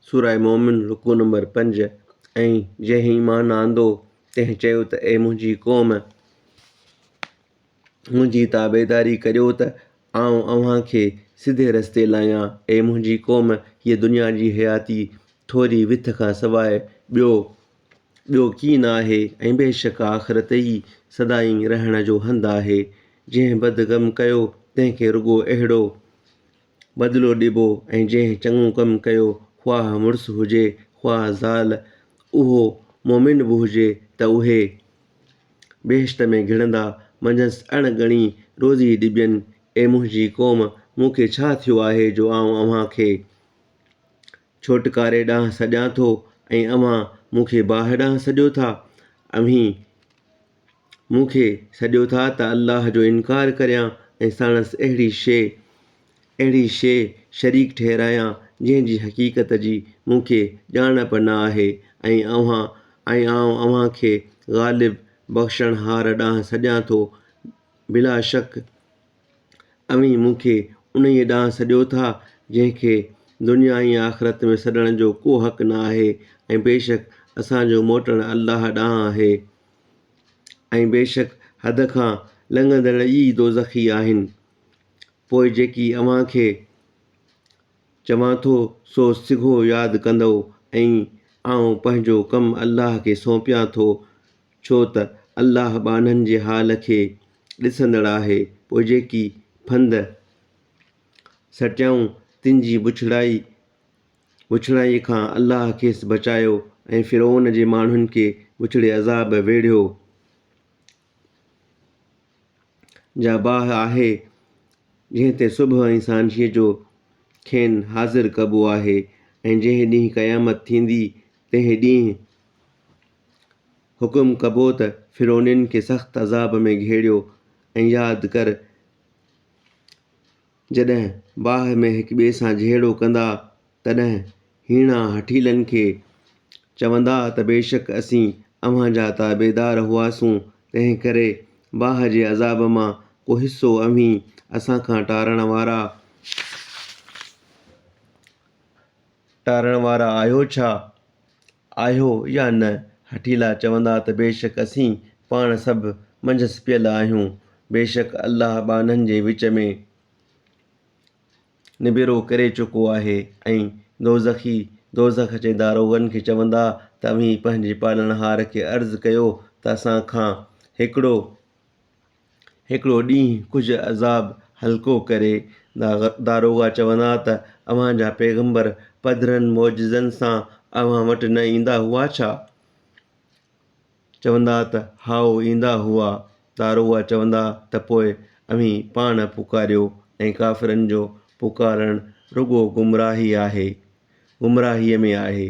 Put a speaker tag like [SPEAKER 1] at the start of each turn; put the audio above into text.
[SPEAKER 1] سوره مؤمن رڪوع نمبر پنج، ۽ جنهن ايمان آندو تنهن چيو ته اي منهنجي قوم! منهنجي تابعداري ڪريو ته آئون اوهان کي سڌي رستي لايان. اي منهنجي قوم! هيء دنيا جي حياتي ٿوري وٿ کان سواء ٻيو ٻيو ڪي نه آهي ۽ بيشڪ آخرت ئي سدائين رهڻ جو هنڌ آهي. جنهن بد ڪم ڪيو تنهن کي رڳو اهڙو بدلو ڏبو ۽ جنهن چڱو ڪم ڪيو خواهه مڙس هجي خواهه زال اهو مؤمن به هجي ته اهي بهشت ۾ گهڙندا منجهس اڻ ڳڻي روزي ڏبين اي منهنجي قوم مون کي ڇا ٿيو آهي جو آئون اوهان کي ڇوٽڪاري ڏانهن سڏيان ٿو ۽ اوهان مون کي باهه ڏانهن سڏيو ٿا اوهين مون کي سڏيو ٿا ته الله جو انڪار ڪريان ۽ ساڻس اهڙي شيء اهڙي شيء شريڪ ٺهرايان جنهن جي حقيقت جي مون کي ڄاڻ به نه آهي ۽ اوهان ۽ آئون اوهان کي غالب بخشڻهار ڏانهن سڏيان ٿو بلاشڪ اوهين مون کي انهيء ڏانهن سڏيو ٿا، جنهن کي دنيا ۽ آخرت ۾ سڏڻ جو ڪو حق نه آهي ۽ بيشڪ اسان جو موٽڻ الله ڏانهن آهي ۽ بيشڪ حد کان لنگهندڙ ئي دوزخي آهن. پوء جيڪي اوهان کي چوان ٿو سو سگهو ياد ڪندؤ ۽ آئون پنهنجو ڪم الله کي سونپيان ٿو ڇو ته الله ٻانهن جي حال کي ڏسندڙ آهي، پوء جيڪي ڦند سٽيائون تن جي بڇڙائي بڇڙائيء کان الله کيس بچايو ۽ فرعون جي ماڻهن کي بڇڙي عذاب ويڙهيو، جا باهه آهي، جنهن تي صبح ۽ سانجهيء جو کين حاضر ڪبو آهي ۽ جنهن ڏينهن قيامت ٿيندي تنهن ڏينهن حڪم ڪبو ته فرعونين کي سخت عذاب ۾ گهيڙيو ۽ ياد ڪر جڏهن باهه ۾ هڪ ٻئي سان جهيڙو ڪندا تڏهن هيڻا هٺيلن کي چوندا ته بيشڪ اسين اوهان جا تابعدار هئاسون تنهن ڪري باهه جي عذاب مان ڪو حصو اوهين اسان کان ٽارڻ وارا ٽارڻ وارا آهيو ڇا؟ آهيو يا نه؟ هٺيلا چوندا ته بيشڪ اسين پاڻ سڀ منجهس پيل آهيون، بيشڪ الله ٻانهن جي وچ ۾ نبيرو ڪري چڪو آهي ۽ دوزخي دوزخ جي داروغن کي چوندا ته اوهين پنهنجي پالڻهار کي عرض ڪيو ته اسان کان هڪڙو هڪڙو ڏينهن ڪجهه عذاب هلڪو ڪري. داروغا چوندا ته اوهان جا پيغمبر پڌرن معجزن سان اوهان وٽ نه ايندا هئا ڇا؟ چوندا ته هائو ايندا هئا. داروغا چوندا ته پوء اوهين پاڻ پڪاريو ۽ ڪافرن جو پڪارڻ رڳو گمراهي آهي گمراهيء ۾ آهي.